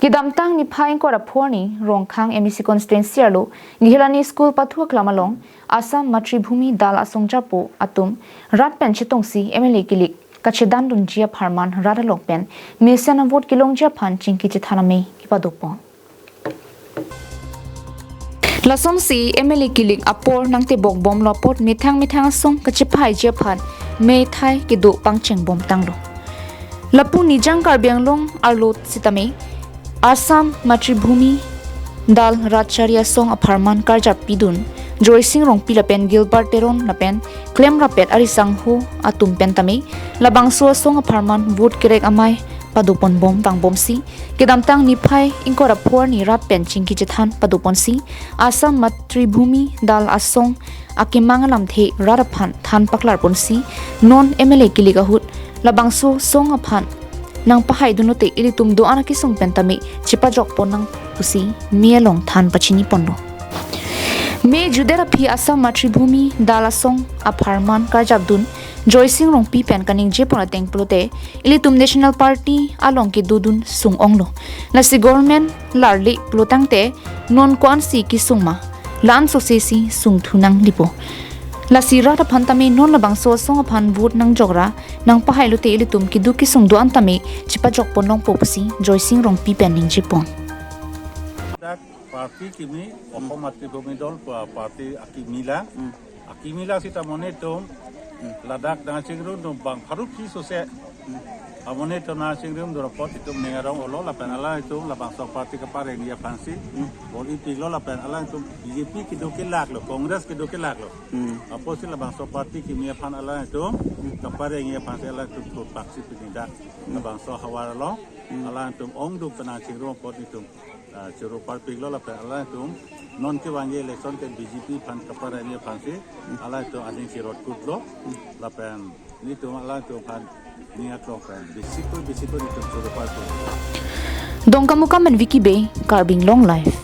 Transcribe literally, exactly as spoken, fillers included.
Kedamtang niphai ingkoi ra pho arni Rongkhang M A C constituency arlo Gehilani School pathu aklam along Assam Matribhumi Dal Asong jarpo atum rat pen chetongsi M L A kilik kachedandunji apharman rat along pen mesen avote kelongji aphan chingki chethan amei kepadopon. Lasonsi M L A kilik apor nangtebok bomlo apot methang methang asong kachepahaiji aphan methai kedo pangchengbom tanglo. Lapu Nijang Karbi Anglong arlo sitame Assam Matribhumi Dal Rat Chari Asong apharman karjap pidun Joysing Rongpi lapen Gilbert Teron lapen klemrappet arisangho atum pen tame labangso asong apharman vote kerek amei padoponbom vangbomsi kedamtang niphai ingkoi ra pho arni rat pen chingki chethan padoponsi Assam Matribhumi Dal Asong akemang alamthe rat aphan than paklarponsi non M L A kilik ahut labangso asong aphan nangpahaidunlote ilitum do-an akesung pen tame chepajokpon nang pusi me along than pachiniponlo. Me juder aphi Assam Matribhumi Dal Asong apharman karjapdun Joysing Rongpi pen kaningjepon ateng pulote ilitum National Party along kedodun sung-onglo. Lasi government larle pulotangte non ko-ansi kesung ma, la-an sosesi sungthu nanglepo. Lasi rat aphan tame non labangso asong aphan vote nangjokra nangpahailote ilitum keduk kesung do-an tame chepajokpon longpo pusi Joysing Rongpi pen ningjepon. Dak party kimi, Assam Matribhumi Dal pa party akimi lang. Hmm. Akimi lang sita amonit atum, hmm, ladak nangchingrum atum bang pharo phi sose. Hmm. Amonit atum nangchingrum atum apot itum ning arong olo lapen alanglitum labangso party kaparengji aphansi. Hmm. Bol ipiklo lapen alanglitum B J P kedo kelaklo, Congress kedo kelaklo. Hmm. Apotsi labangso party kimi aphan alanglitum, hmm, kaparengji aphansi alanglitum thurpaksi pini dak. Hmm. Labangso havar along, hmm, alanglitum ongduk penang chingrum apot itum ah, choro parpiklo lapen alanglitum non kevangji election ke B J P aphan kaparengji aphansi alanglitum aning chirot kutlo lapen nelitum alanglitum aphan ning aklong pen bisiko bisiko nelitum choro parpik. Dongkamukam pen Vicky Bey, Karbi Anglong Live.